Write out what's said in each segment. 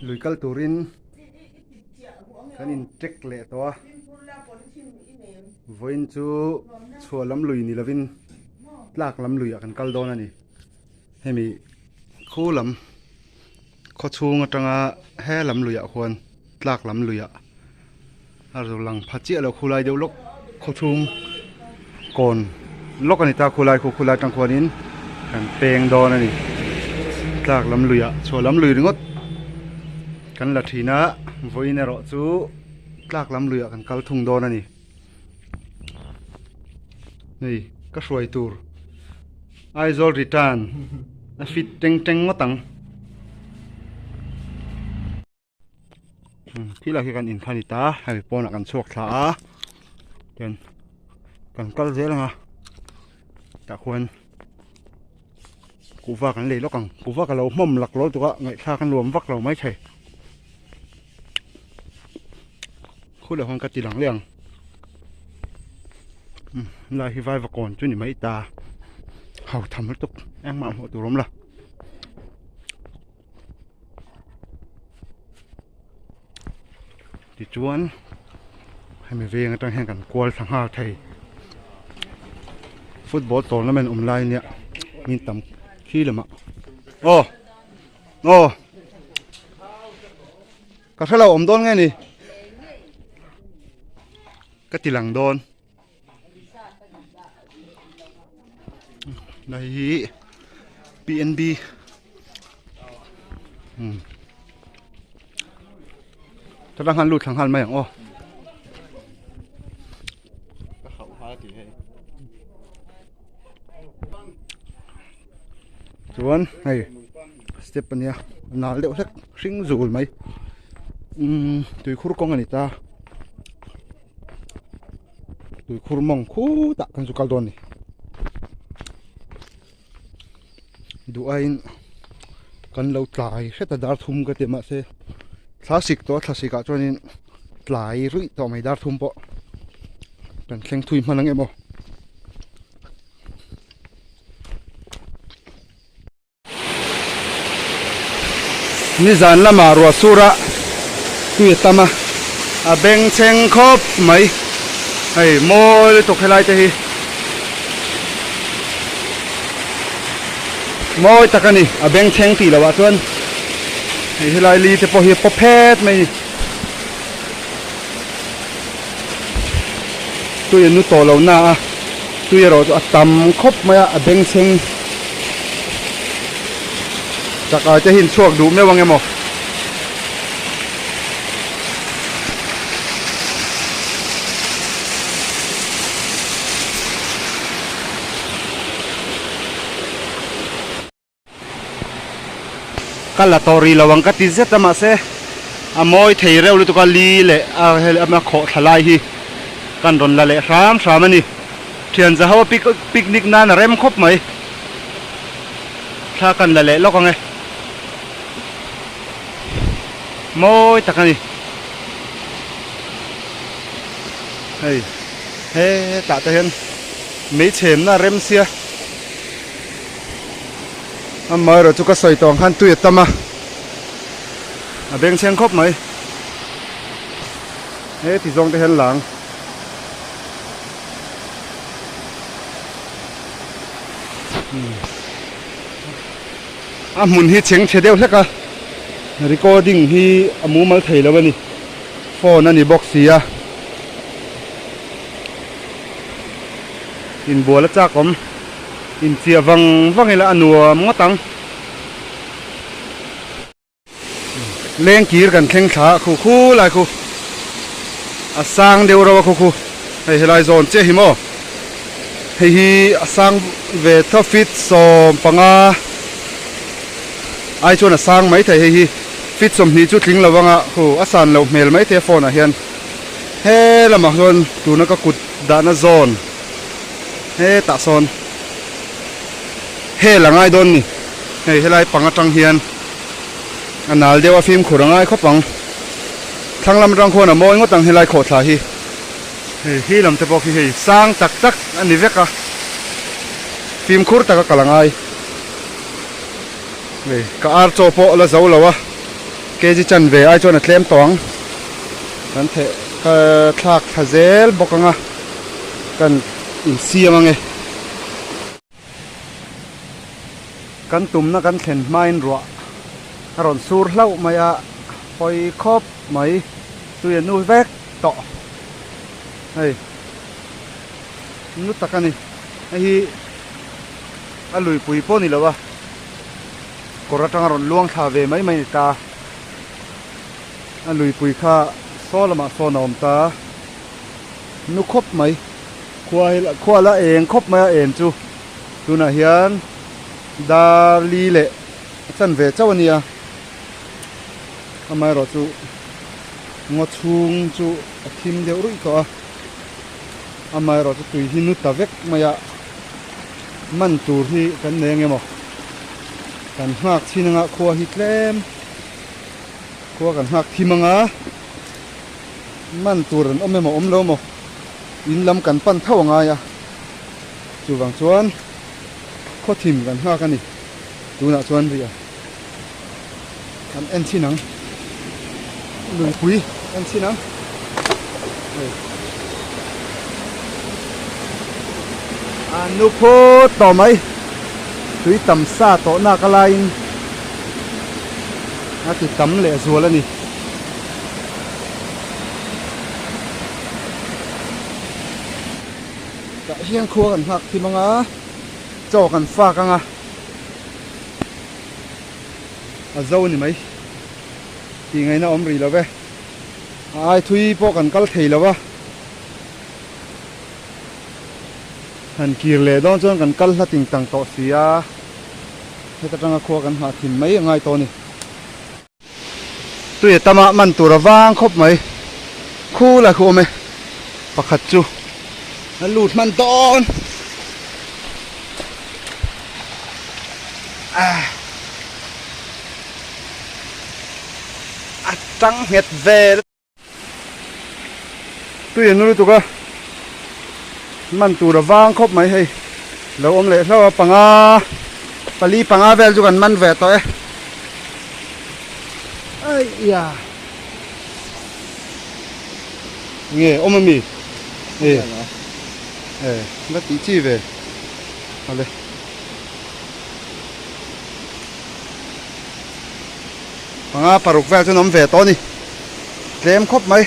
Lui kal turin kan in check leh tawh a, vawiin chu chhuah lam lui ni lovin tlak lam luiah kan kal dawn a ni. Hemi khu lam khaw chhung atanga he lam luiah khuan tlak lam luiah a rawn lang pha chiah lo khulai deuh lawk khaw chhung kawn lawk a ni ta khulai khu khulai atang khuanin kan peng dawn a ni tlak lam luiah chhuah lam lui ringawt kan la thin a vawiin erawh chu tlak lam luiah kan kal thung dawn a ni hei ka hruai tur Aizawl return a fit teng teng ngawt ang. Khi lah khi kan in kha ni ta hemi pawnah kan chhuak thla a chuan kan kal zel ang a tah khuan kuhva kan lei lawk ang kuhva ka lo hmawm lak lo tuk a ngaihthlak a nuam vak lo maithei khu lah khuan ka ti lang leh ang lai hi vai vakawn chu ni mai ta hau tham lutuk engmah hmuh tur a awm lo. Tichuan hemi veng atang hian kan kual thla nghal thei football tournament awm lai nia min tam khi lamah aw aw ka hrelo awm dawn nge ni ka ti lang dawn. Hei hi PNB umm ta tang khan lut thla nghal mai ang aw. Chuan hei step ania a nal deuh hlek hring zul mai umm tuikhur kawng a ni ta. Tuikhur mawng khutah kan zu kal dawn a ni. Duh aiin kan lo tlai hret a dar thum ka ti mahse thla sik tawh a thla sik ah chuanin tlai ruih tawh mai dar thum pawh kan thleng thui hman ang em aw. Nizan lamah ruah sur a tui a tam a, a bengchheng khawp mai. Hei mawi lutuk helai te hi mawi tak a ni, a bengchheng tih loh ah chuan hei helai li te pawh hi a paw phet mai a ni. Tui an nu tawh lo na a, tui erawh chu a tam khawp mai a, a bengchheng chak ai te hi an chhuak duh meuh ang emaw. Ka la tawh rih lo ang ka ti zet a mahse a mawi thei reuh lutuk a li leh a hel a khawh thla lai hi kan rawn la leh hram hram a ni. Thian za ho a pic picnic nan a rem khawp mai. Thla kan la leh lawk ang e. Mawi tak a ni. Hei hetah te hian meichhemna a rem sia. Amaherawh chu ka sawi tawh ang khan tui a tam a, a bengchheng khawp mai. He ti zawng te hian lang. A hmun hi chheng chhe deuh hlek a, recording hi a mumal thei lo a ni, phone a ni bawk si a. Inbual a chak awm. Inchiah vang vang ila a nuam ngawt ang. Lengkir kan thleng thla a khu khu lai khu a sang deuh reuh a khu khu hei helai zawn chiah hi maw hei hi a sang ve tho feet 15 ai chuan a sang maithei hei hi feet 20 chu tling lo anga khu a san loh hmel maithei a phone ah hian he lamah chuan tuna ka kut dahna zawn. Hetah sawn hel a ngai dawn ni. Hei helai pang atang hian a nal deuh a fimkhur a ngai khawp ang. Thlang lam atang khuan a mawi ngawt ang helai khawhthla hi. Hei hi lam te pawh khi hei sang tak tak a ni vek a. Fimkhur tak a kal a ngai. Hei ka ar chaw pawh la zo lo a. Kg chanve ai chuan a tlem tawh ang. Kan theh thlak thla zel bawk ang a, kan insiam ang e. Kan tumna kan thlen hmain ruah a rawn sur hlauh mai a, hawi khawp mai tui a nu vek tawh. Hei nu tak a ni, hei hi a luipui pawh a ni lo a, kawr atanga rawn luang thla ve mai mai a ni ta. A luipui kha saw lamah sawn a awm ta nu khawp mai. Khua hi khua la eng khawp mai a en chu tunah hian dar li leh a chan ve chauh a nia amaherawh chu ngaw chhung chu a thim deuh ruih tawh a amaherawh chu tui hi nu ta vek mai a man tur hi kan nei ang emaw kan nghak chhin anga khua hi tlem khua kan nghak thim anga man tur an awm emaw awm lo maw. In lam kan pan tho a ngai a, chuvang chuan khawthim kan nghak a ni. Tunah chuan ria kan en chhin ang, luipui en chhin ang. Hei a nu phut tawh mai, tui tam sa tawh nak a laiin a ti tam leh zual a ni. Tah hian khua kan nghak thim ang a, chaw kan fak ang a, a zo ni mai tih ngaihna awm rih lo ve, a ai thui pawh kan kal thei lo a, han kir leh dawn chuan kan kal hla ting tang tawh si a, heta tanga khua kan nghah thin mai a ngai tawh a ni. Tui a tam a, man tur a vang khawp mai. Khu la khu awm e. Pakhat chu a lut hman dawn. A tang nghet vel. Tui a nu lutuk a, man tur a vang khawp mai hei. Lo awm leh hlauh a, panga pali panga vel chu kan man ve tawh e. Aia nge awm ami e e la tih chi ve awle. Panga paruk vel chuan awm ve tawh a ni. Tlem khawp mai.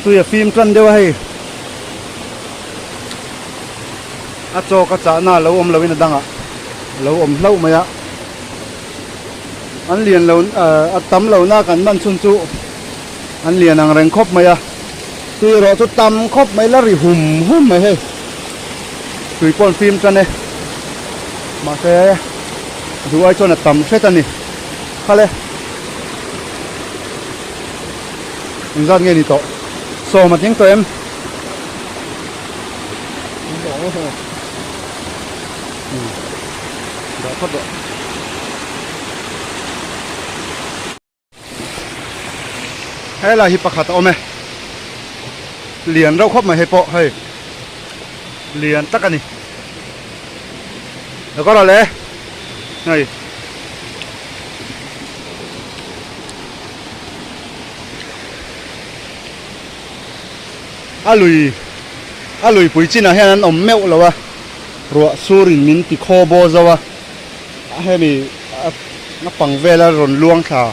Tui a fim tan deuh a hei. A chaw ka chahna a lo awm loin a dangah a lo awm hlauh mai a. An lian lo a tam lohna kan man chhun chu an lian ang reng khawp mai a. Tui erawh chu tam khawp mai la ri hum hum mai hei. Tui pawh an fim tan e. Mahse duh ai chuan a tam hret a ni. Khale. Engzat nge ni tawh? Sawm a tling tawh em? Dah phawt rawh. Helai hi pakhat a awm e. Lian reuh khawp mai hei pawh hei. Lian tak a ni. Lo kal rawh le. Hei. A lui a luipui chinah hian an awm meuh lo a. Ruah surin min ti khaw baw zo a. Hemi a pang vela rawn luang thla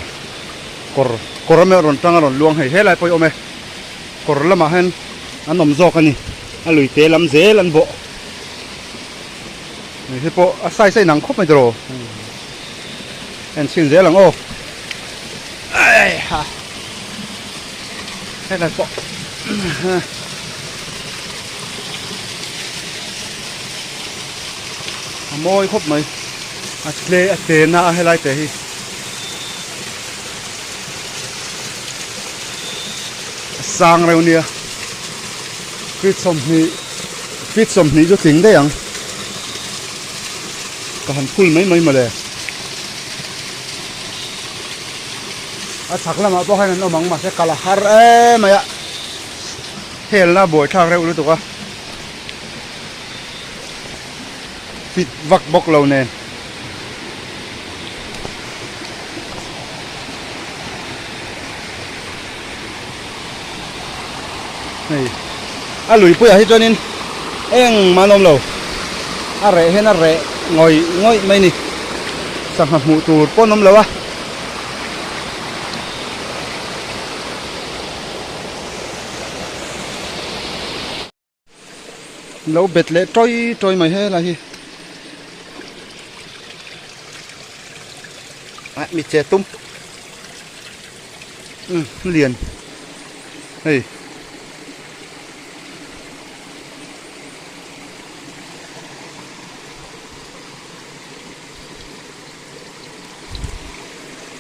kawr kawr a rawn tang a rawn luang hei helai pawh hi awm e kawr lamah hian an awm zawk a ni a lui te lam zel an bawh hei pawh a size a inang khawp mai tawh en chhin zel ang aw helai pawh. A mawi khawp mai a tle a te na a helai te hi a sang reuh nia feet 20 feet 20 chu tling daih ang ka han phul mai mai mawle a chhak lamah pawh hian an awm ang mahse kal a har em mai a helna buaithlak reuh lutuk a. Fit vak bawk lo nen. A luipuiah hi chuanin engmah an awm lo. A reh hian a reh ngawih ngawih mai ni. Sangha hmuh tur pawh an awm lo a. Lo bet leh tawi tawi mai helai hi. Ah mi che tum. Um lian hei.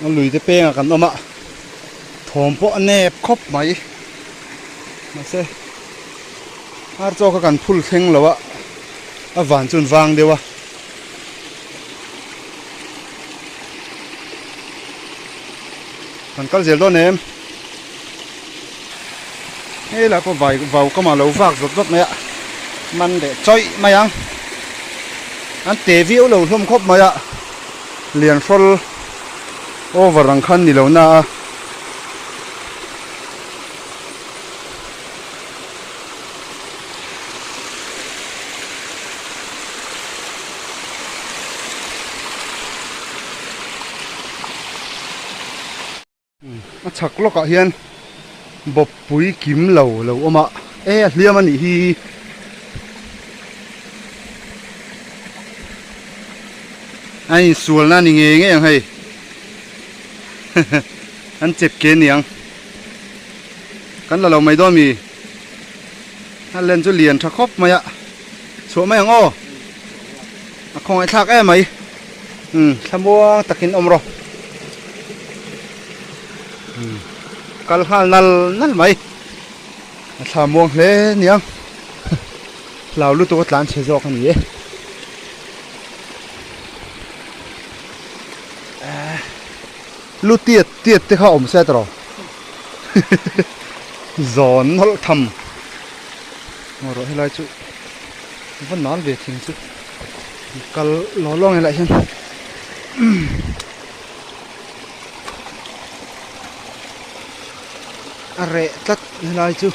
A lui te pengah kan awm a thawm pawh a nep khawp mai mahse ar chaw kha kan phul thleng lo a a van chu an vang deuh a. Kan kal zel dawn em hei lah pawh vai vau kamah lo vak zawt zawt mai a man leh chawih mai ang an te viau lo hlawm khawp mai a lian hrawl over ang khan ni lo na a. A chhak lawkah hian bawppui kim lo lo awm a e a hliam a nih hi. A insualna a ni ngei ngei ang hei an chep ke aniang kan la lo mai dawn mi a len chu lian tha khawp mai a chhuah mai ang aw a khawngaihthlak em mai. Umm thlamuang takin awm rawh umm kal nghal nal nal mai a thla muang hle aniang hlau lutuk a tlan chhe zawk a ni e lu tiat tiat te kha awm se tawh zawn nawlh tham rawh helai chu va nal ve thing chu. Kal law law nge lah hian a reh tlat helai chu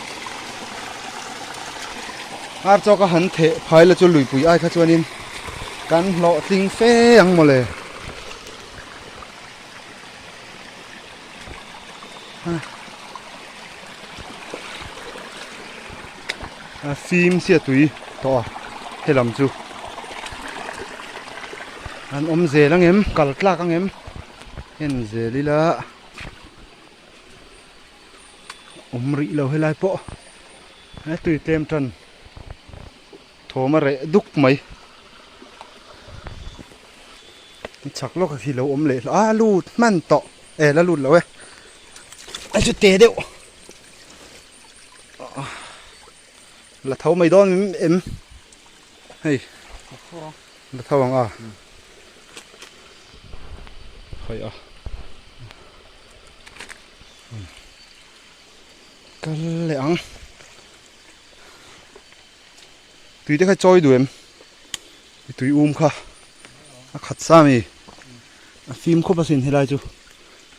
ar chaw ka han theh phai la chu luipui ai kha chuanin kan hlawhtling fe ang mawle. A fim sia tui tawh a helam chu an awm zel ang em kal tlak ang em en zel ila awm rih lo helai pawh he tui tlem tan thawm a reh duk mai. Chak lawk a khi lo awm leh a lut hman tawh e la lut lo e a chu te deuh la tho mai dawn em hei la tho ang a hei a kal leh ang tui te kha chawi duh em. I tui um kha a khat sa mi a fim khawp asin helai chu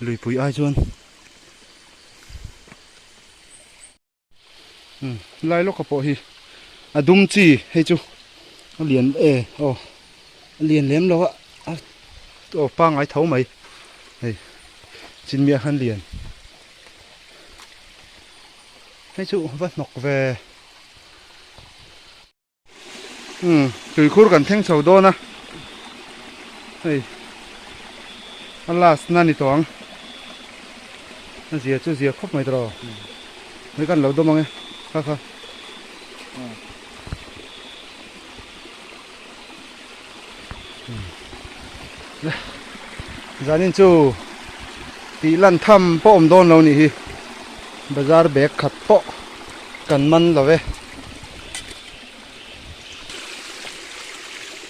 luipui ai chuan umm lai lawka pawh hi a dum chi hei chu a lian e aw a lian lem lo a aw pangai tho mai hei chinmia khan lian hei chu va hnawk ve. Umm tuikhur kan thleng chho dawn a hei a last na ni tawh ang a zia chu zia khawp mai tawh hei kan lo dawm ang e kha kha zanin chu tih lan tham pawh awm dawn lo nih hi bazar bag khat pawh kan man lo e.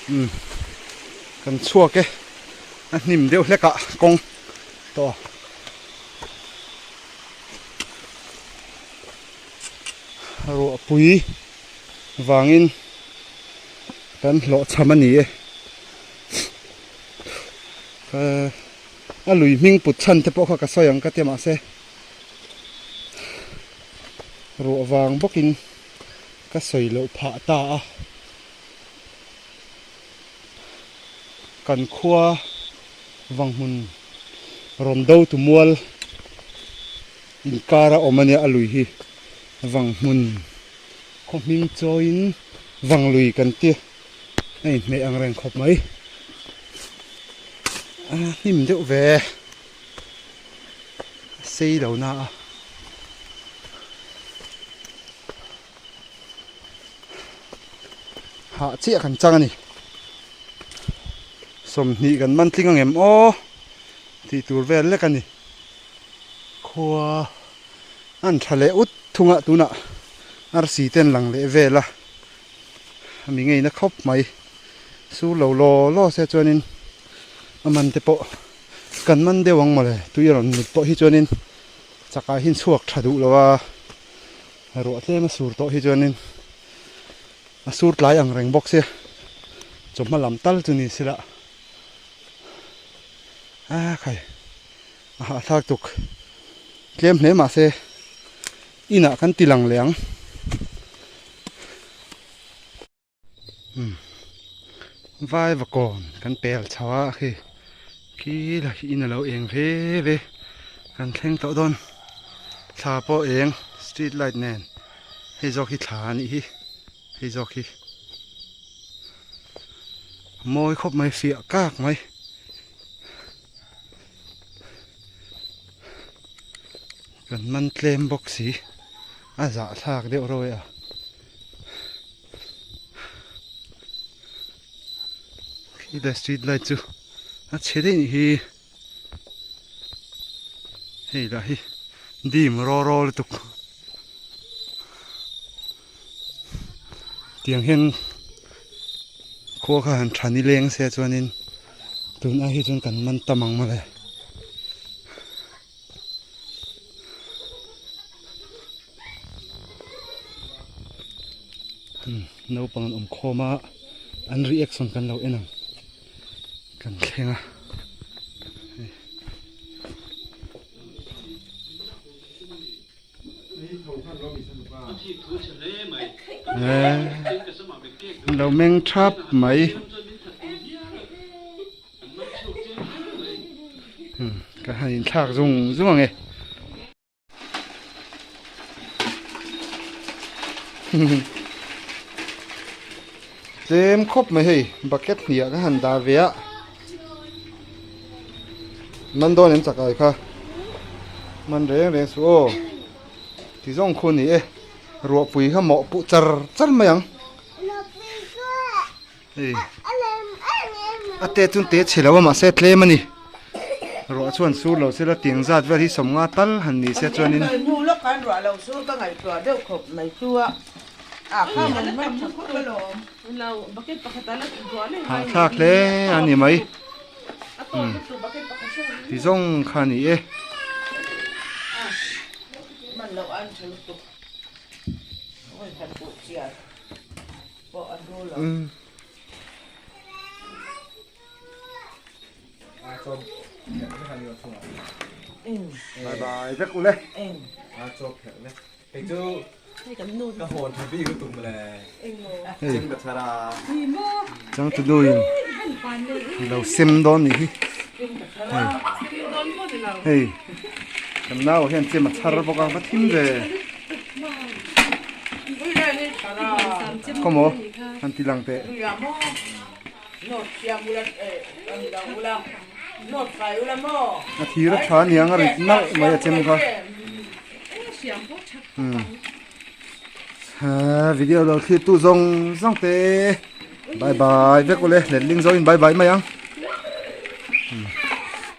Umm kan chhuak e a hnim deuh hlek ah kawng tawh a ruah pui vangin kan hlawh chham a ni e a lui hming put chhan te pawh kha ka sawi ang ka ti mahse ruah vang bawkin. Ka sawi loh phah ta a. Kan khua Vanghmun rawn do tu mual inkar a awm a nia a lui hi Vanghmun khaw hming chawiin Vanglui kan ti a inhmeh ang reng khawp mai. A hnim deuh ve a sei lo na a. Hah chiah kan chang a ni. 20 kan man tling angem aw tih tur vel lek a ni. Khua an tha leh ut thung a tunah arsi te an lang leh vel a a mi ngeina khawp mai. Sur lo law law se chuanin a man te pawh kan man deuh ang mawle tui a rawn mut pawh hi chuanin chakah hian chhuak tha duh lo a. Ruah tlem a sur tawh hi chuanin a sur tlai ang reng bawk sia chawhma lam tal chu ni sela a khai a hahthlak tuk tlem hle mahse inah kan ti lang leh ang. Vai va kawn kan pel chho a khi khi la hi in alo eng ve ve kan thleng tawh dawn thla pawh eng street light nen hei zawk hi thla a nih hi hei zawk hi mawi khawp mai fiah kak mai. Kan man tlem bawk si a zahthlak deuh reuh e a. Khi the street light chu a chhe daih nih hi hei lah hi dim raw raw lutuk tiang hian khua kha han tha ni leng se chuanin tun ai hi chuan kan man tam ang mawle. Naupang an awm khawm a an reaction kan lo en ang kan thleng a lo meng thap mai. Ka han inthlak zung zung ang e. Tlem khawp mai hei bucket hniah ka han dah ve a. Man dawn em chak ai kha. Man reng reng suh aw. Ti zawng khu ni e. Ruahpui kha mawh puh char char mai ang. Hei a te chu te chhe lo a mahse tlem a ni ruah chuan sur lo sela tiang zat vel hi 50 tal han ni se chuanin Nu lawk khan ruah lo sur ka ngaihtuah deuh khawp mai chu a a kha man man tha khawp alawm. Hahthlak hle a ni mai ti zawng kha a ni e. Man loh an tha lutuk. Oi han puh chian. Bye bye vek ule. Changtu nu in lo sem dawn nih hi. Hei. Hei. Kan nau hian chem a chhar bawk a va thim ve. Khawmaw han ti lang teh. A thir a tha aniang a rit nalh mai a chem kha. Video lo thlir tu zawng zawng te bye bye vek ule letling zawngin bye bye mai ang.